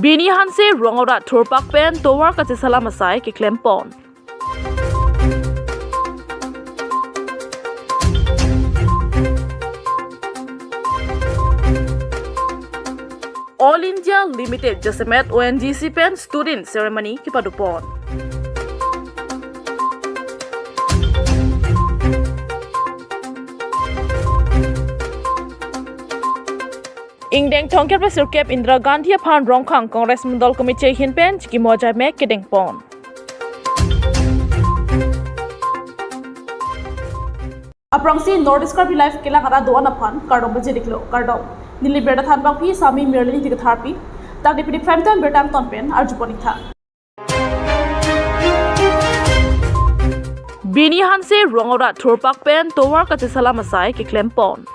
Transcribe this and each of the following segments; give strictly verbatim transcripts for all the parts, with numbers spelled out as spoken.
Bini Hanse rong arat thurpak pen tovar kachesalam asai keklempon. All India Limited jasemet O N G C pen student ceremony kepadopon. Ingdeng thomkep ra sirkep Indira Gandhi aphan Rongkhang Congress Mandal Committee ahin pen chikimo ajaimek kedengpon. Aphrangsi North East Karbi Live kelang arat do-an aphan kardom pajir-iklo, kardom. Neli birta thanbangpi Sami Mirlin Tikatharpi. Tangte pini prime time birta angton pen arjupon-iktha. Bini Hanse rong arat thurpak pen tovar kachesalam asai keklempon.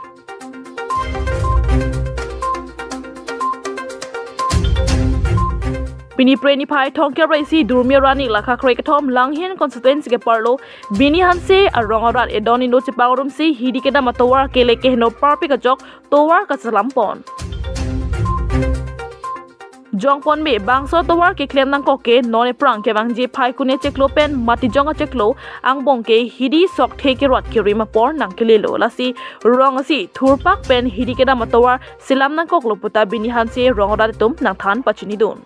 Pini Phre niphai thomkep ra isi Durmi arni lakha krekethom Langhin constituency keparlo Bini Hanse arong arat edon indo chepangrumsi hidi kedam atovar kelek keheno parpik ajok tovar kaselampon. Jongpon me bangso tovar keklem nangkok ke non ephrang kevangji phai kune chiklo pen Matijong achiklo angbong ke hidi sok the kerot kerim apor nangkelelo, lasi rong asi thurpak pen hidi kedam atovar selam nangkoklo puta Bini Hanse rong arat atum nangthan pachinidun.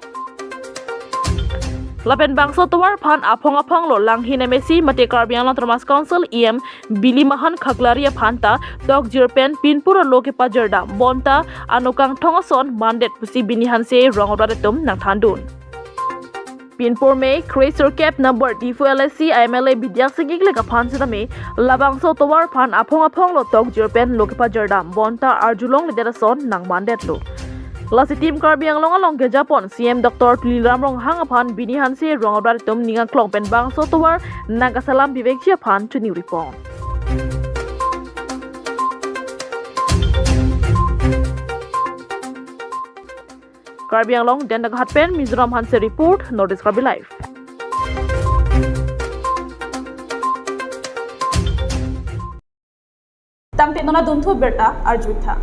Lapen bangso tovar aphan aphong aphonglo Langhin M A C mate Karbi Anglong Autonomous Council E M Bili Mahan Khaklari aphan ta tokjir pen pinpur alo kepajirdam bonta ano kangthong ason mandet pusi Bini Hanse rong arat atum nangthandun. Pinpur me kre sirkep number Diphu L A C M L A Bidya Sing Engleng aphan sitame labangso tovar aphan aphong aphonglo tokjir pen lo kepajirdam bonta arjulongledet ason nangmandetlo. Lasi Team Karbi Anglong along kejapon C M Doctor Tuliram Ronghang aphan Bini Hanse rong arat atum ning angklong pen bangso tovar nangkaselam bibekji aphan chuniripon. Karbi Anglong, Dendagat pen Mizoram Hanse report, North East Karbi Live. Tangte non adunthu birta arju-iktha.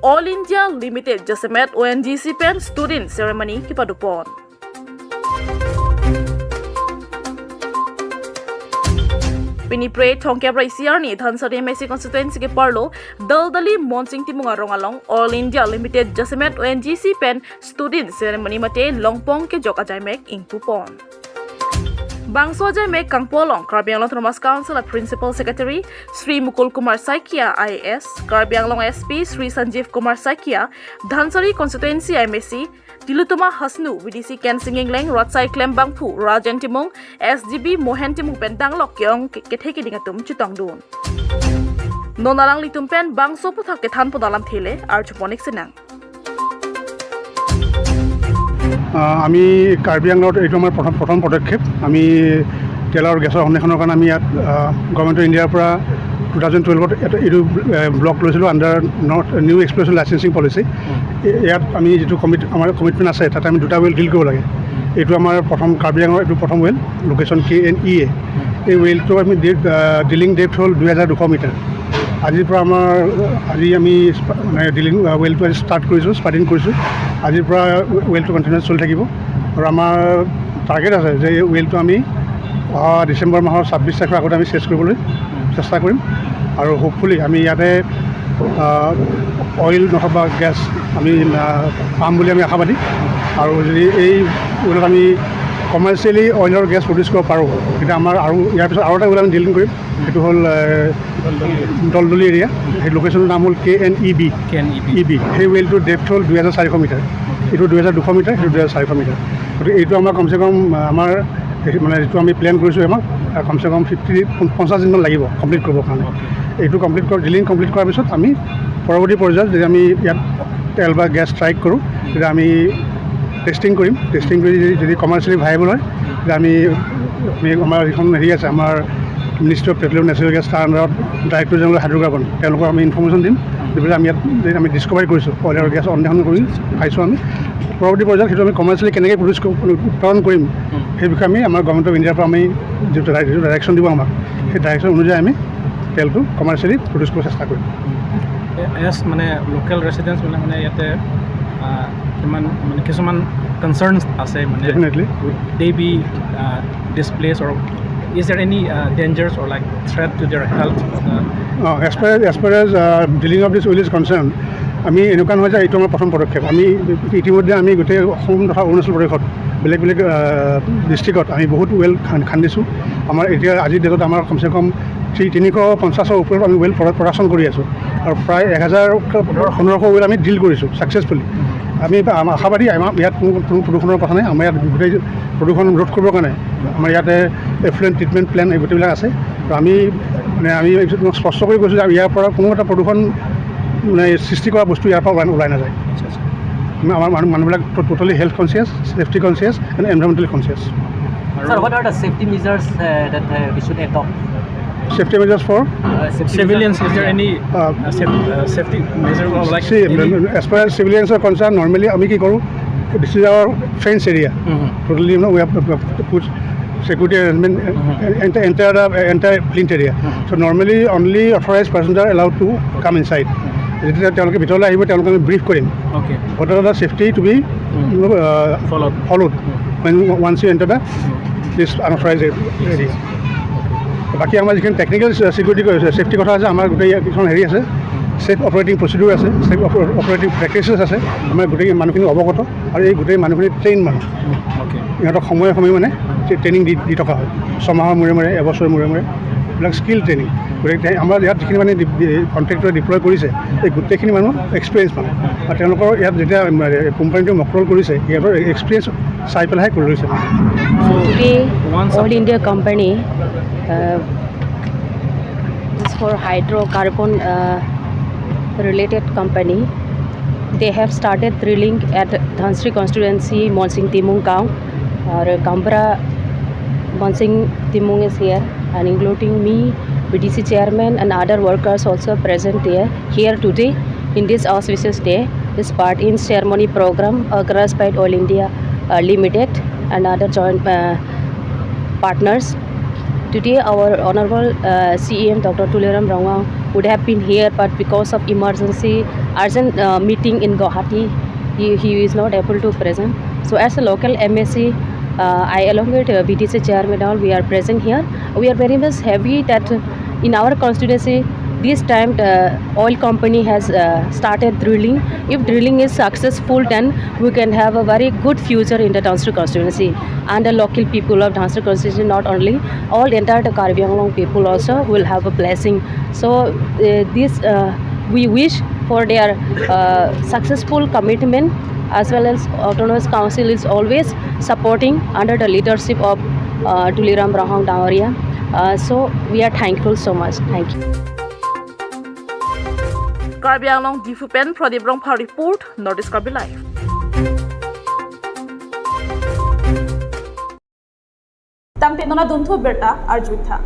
All India Limited jasemet O N G C pen student ceremony kepadopon. Pini Phre thomkep ra isi arni Dhansiri M A C constituency keparlo Daldali Monsing Timung arong along All India Limited jasemet O N G C pen student ceremony mate longpong kejok ajaimek ingpupon. Bangso ajaimek kangpu along Karbi Anglong Autonomous Council a Principal Secretary Shri Mukul Kumar Saikia I A S, Karbi Anglong S P Shri Sanjeev Kumar Saikia, Dhansiri constituency M A C Tilottama Hasnu, V D C Kensing Engleng, Ratsai Klembangphu Rajen Timung, S G B Mohen Timung pen danglok ke-ong ke-, kethe keding atum chitongdun. Non alanglitum pen bangso aphuthak kethanpon alamthe le arjupon-ik sinang. আহ, আমি কাৰ্বি আংলঙত এইটো আমাৰ প্ৰথম, প্ৰথম পদক্ষেপ। আমি তেল আৰু গেছৰ সন্ধানৰ কাৰণে আমি ইয়াত, আহ, গভৰ্ণমেণ্ট অফ ইণ্ডিয়াৰ পৰা টু থাউজেণ্ড টুৱেলভত এটা, এইটো, এ, ব্লক লৈছিলোঁ আণ্ডাৰ নৰ্থ নিউ এক্সপ্লৰেশ্যন লাইচেন্সিং পলিচি। এ-, ইয়াত আমি যিটো কমিট-, আমাৰ কমিটমেণ্ট আছে, তাতে আমি দুটা ৱেল ড্ৰিল কৰিব লাগে। এইটো আমাৰ প্ৰথম, কাৰ্বি আংলঙৰ এইটো প্ৰথম well, location K N E A. এই ৱেলটো আমি ডে-, আহ, ড্ৰিলিং ডেপ্থ হ'ল দুই হাজাৰ দুশ মিটাৰ। আজিৰ পৰা আমাৰ, আজি আমি স্পা-, মানে, ড্ৰিলিং, আহ, ৱেলটো আজি ষ্টাৰ্ট কৰিছোঁ, স্পাৰ্টিং কৰিছোঁ। আজিৰ পৰা ৱে-, ৱেলটো কণ্টিনিউৱাছ চলি থাকিব। আৰু আমাৰ টাৰ্গেট আছে যে এই ৱেলটো আমি অহা ডিচেম্বৰ মাহৰ ছাব্বিছ তাৰিখৰ আগতে আমি চেছ কৰিবলৈ চেষ্টা কৰিম। আৰু হোপফুলি আমি ইয়াতে, আহ, অইল নথবা গেছ আমি, আহ, পাম বুলি আমি আশাবাদী। আৰু যদি এই ৱেলত আমি কমাৰ্চিয়েলি অইল আৰু গেছ প্ৰডিউচ কৰিব পাৰোঁ, তেতিয়া আমাৰ আৰু ইয়াৰ পিছত আৰু এটা ৱেল আমি ড্ৰিলিং কৰিম। সেইটো হ'ল, এ, দলদলি এৰিয়া। সেই লোকেশ্যনৰ নাম হ'ল K N E B. K N E B. E B. সেই ৱেলটোৰ ডেপ্থ হ'ল দুই হাজাৰ চাৰিশ মিটাৰ। এইটো দুই হাজাৰ দুশ মিটাৰ, সেইটো দুই হাজাৰ চাৰিশ মিটাৰ। গতিকে এইটো আমাৰ কমচে কম, আ, আমাৰ এই মানে যিটো আমি প্লেন কৰিছোঁ, আমাক, আ, কমচে কম ফিফটি, পঞ্চাছ দিনমান লাগিব কমপ্লিট কৰিবৰ কাৰণে। এইটো কমপ্লিট কৰ-, ড্ৰিলিং কমপ্লিট কৰাৰ পিছত আমি পৰৱৰ্তী পৰ্যায়ত যদি আমি ইয়াত তেল বা গেছ ষ্ট্ৰাইক কৰোঁ, তেতিয়া আমি টেষ্টিং কৰিম। টেষ্টিং কৰি যদি, যদি কমাৰ্চিয়েলি ভাইবল হয়, তেতিয়া আমি, আমি আমাৰ যিখন হেৰি আছে, আমাৰ ministry of petroleum natural gas, তাৰ আণ্ডাৰত ডাইৰেক্টৰ জেনেৰেল হাইড্ৰ'কাৰ্বন, তেওঁলোকক আমি ইনফৰমেশ্যন দিম। দি পেলাই আমি ইয়াত যে আমি ডিছকভাৰী কৰিছোঁ, অইল আৰু গেছ সন্ধান কৰি পাইছোঁ আমি। পৰৱৰ্তী পৰ্যায়ত সেইটো আমি কমাৰ্চিয়েলি কেনেকৈ প্ৰডিউচ ক-, উৎপাদন কৰিম, সেই বিষয়ে আমি আমাৰ গভৰ্ণমেণ্ট অফ ইণ্ডিয়াৰ পৰা আমি যিটো ডাই-, যিটো ডাইৰেকশ্যন দিব আমাক, সেই ডাইৰেকশ্যন অনুযায়ী আমি তেলটো কমাৰ্চিয়েলি প্ৰডিউচ কৰিব চেষ্টা কৰিম। এজ মানে লোকেল ৰেচিডেণ্টছ মানে মানে ইয়াতে আহ, কিমান মানে কিছুমান কনচাৰ্ণছ আছে মানে Definitely. Would they be displaced or is there any dangers or like threat to their health? As far as as far as dealing of this well is concerned, আমি এনেকুৱা নহয় যে এইটো আমাৰ প্ৰথম পদক্ষেপ। আমি ইতিমধ্যে আমি গোটেই অসম তথা অৰুণাচল প্ৰদেশত বেলেগ বেলেগ ডিষ্ট্ৰিক্টত আমি বহুত ৱেল খান্দিছোঁ। আমাৰ এতিয়া আজিৰ ডেটত আমাৰ কমচে কম থ্ৰী তিনিশ পঞ্চাছৰ ওপৰত আমি ৱেল প্ৰডাকশ্যন কৰি আছোঁ। আৰু প্ৰায় এক হাজাৰ পোন্ধৰশ ৱেল আমি ডিল কৰিছোঁ ছাকচেছফুলি। আমি আম- আশাবাদী, আমাৰ ইয়াত কোনো কোনো প্ৰদূষণৰ কথা নাই। আমাৰ ইয়াত গোটেই প্ৰদূষণ ৰোধ কৰিবৰ কাৰণে আমাৰ ইয়াতে এফ্লুৱেণ্ট ট্ৰিটমেণ্ট প্লেণ্ট এই গোটেইবিলাক আছে। তো আমি মানে আমি এইটো স্পষ্ট কৰি কৈছোঁ যে ইয়াৰ পৰা কোনো এটা প্ৰদূষণ মানে সৃষ্টি কৰা বস্তু ইয়াৰ পৰা ওলাই ওলাই নাযায়। আমি আমাৰ মানুহ মানুহবিলাক totally health conscious, safety conscious and environmental conscious. Sir, what are the safety measures uh, that uh, we should adopt? Safety measures for Uh, safety Civilians, is there any uh, uh, saf- uh, safety measures or like See, any- as far as civilians are concerned, normally আমি কি কৰোঁ, this is our fence area. Mhm. Totally, you know, we have to put security arrangement Mhm. and enter, enter the entire plinth area. Mhm. So normally only authorized persons are allowed to come inside. যেতিয়া তেওঁলোকে ভিতৰলৈ আহিব, তেওঁলোকক আমি ব্ৰিফ কৰিম। Okay. What are the safety to be uh, Followed. followed when once you enter the this unauthorized area. বাকী আমাৰ যিখিনি technical security safety কথা আছে, আমাৰ গোটেই ইয়াত কিছুমান হেৰি আছে, ছেফ অপাৰেটিং প্ৰচিডিউৰ আছে, ছেফ অপাৰেটিং প্ৰেক্টিচেছ আছে। আমাৰ গোটেই মানুহখিনি অৱগত আৰু এই গোটেই মানুহখিনি ট্ৰেইন মানুহ। Okay. ইহঁতক সময়ে সময়ে মানে ট্ৰে- ট্ৰেইনিং দি দি থকা হয়, ছমাহৰ মূৰে মূৰে, এবছৰ মূৰে মূৰে, এইবিলাক স্কিল ট্ৰেইনিং। গতিকে আমাৰ ইয়াত যিখিনি মানে কণ্ট্ৰেক্টৰে ডিপ্লয় কৰিছে, এই গোটেইখিনি মানুহ এক্সপিৰিয়েঞ্চ মানুহ। আৰু তেওঁলোকৰ ইয়াত যেতিয়া কোম্পানীটোৱে মকৰল কৰিছে, সিহঁতৰ এক্সপিৰিয়েঞ্চ চাই পেলাইহে কৰি লৈছে। Today, Once All India company, uh, this for hydrocarbon uh, related company, they have started drilling at Dhansiri constituency, Monsing Timung Gaon, or Gambra Monsing Timung is here, and including me, B D C chairman, and other workers also present there here today in this auspicious day. This part in ceremony program organized by All India uh, Limited and other joint uh, partners. Today, our Honorable uh, C E M Doctor Tuliram Ronghang would have been here, but because of emergency, urgent uh, meeting in Guwahati, he, he is not able to present. So, as a local M A C, uh, I along with uh, B D C chairman all, we are present here. We are very much happy that in our constituency, this time the oil company has uh, started drilling. If drilling is successful, then we can have a very good future in the Dhansiri constituency. And the local people of Dhansiri constituency, not only, all entire the Karbi Anglong people also will have a blessing. So uh, this uh, we wish for their uh, successful commitment, as well as Autonomous Council is always supporting under the leadership of uh, Tuliram Ronghang Dangoria. Uh, so we are thankful so much. Thank you. Karbi Anglong Diphu pen Pradip Rongphar report, North East Karbi Live. Tangte nona dunthu birta arjuitha.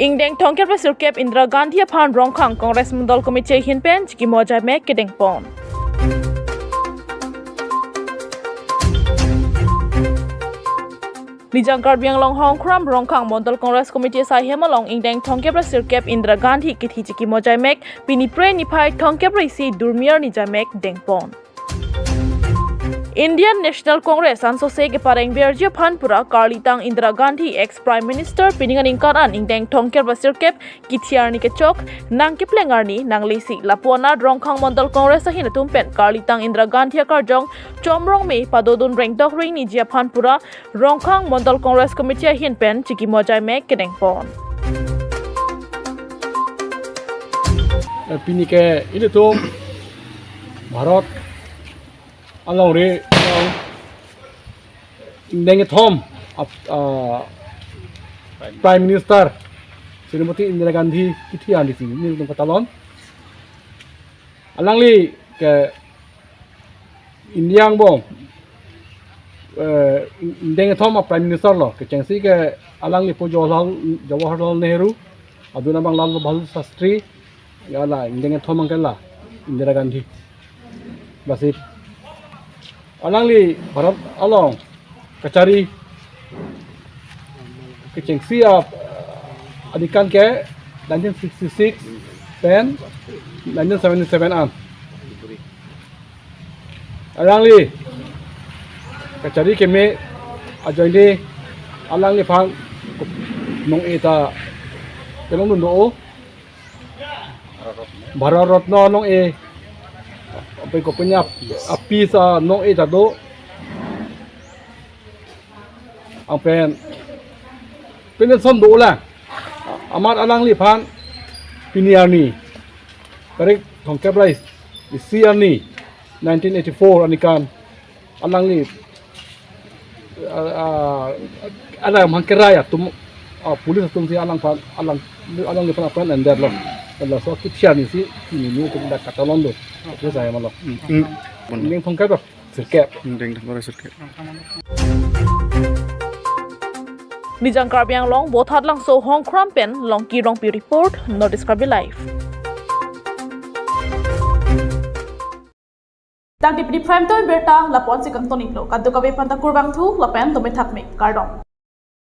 Ingdeng thomkep ra sirkep Indira Gandhi aphan Rongkhang Congress Mondol Committee ahin pen chikimo ajaimek kedengpon. Nijang Karbi Anglong Hongkram Rongkhang Mondol Congress Committee asaihem along ingdeng thomkep ra sirkep Indira Gandhi kithi chikimo ajaimek pini Phre niphai thomkep ra isi Durmi arni ajaimek dengpon. Indian National Congress ansose kepareng verji aphan pura karlitang Indira Gandhi, ex Prime Minister, pining aningkan an ingdeng thomkep ra sirkep kithi arni kechok nangkepleng arni nanglesi. Lapu anat Rongkhang Mondol Congress ahin atum pen karlitang Indira Gandhi akarjong Chomrong me padodun rengdok rengniji aphan pura Rongkhang Mondol Congress Committee ahin pen chikimo ajaimek kedengpon. Eh, pini ke ilitum Bharat alongri along ingdeng kethom ap- ah, Prime Minister Srimati Indira Gandhi kithi arni si nelitum katalon. Alangli ke India angbong eh, ingdeng kethom a Prime Minister lo, kechengsi ke alangli pu Jawaharlal, Jawaharlal Nehru, adun abang Lal Bahadur Shastri, ya la ingdeng kethom abang ke la Indira Gandhi. Lasi alangli Bharat along kachari kechengsi a aningkan ke nineteen sixty-six pen nineteen seventy-seven an. Alangli kachari keme ajoine alangliphan nong-e ta kelongdun do. Bharat Ratna nong-e, ape kopine api sa nong-e ta do. Anpen pine son dolang. Amat alangliphan pini arni, tarik thomkep ra isi arni, nineteen eighty-four arni kan alangli, ah, ah, alam hangkerai atum, ah, police atum si alangphan, alang, alangliphan apran endetlo. Laso kipsiar ni si pini nu atum dak katalon do. Itu saya malah. Hmm. Ning thomkep ra sirkep. Ding dang ora sirkep. Nijang Karbi Anglong, Bothatlangso Hongkram pen Longki Rongpi report, North East Karbi Live. Tangte pini Prime Time birta lapu-an si kangton-iklo. Kadokave aphanta kurvangthu lapen tumi thakme, kardom.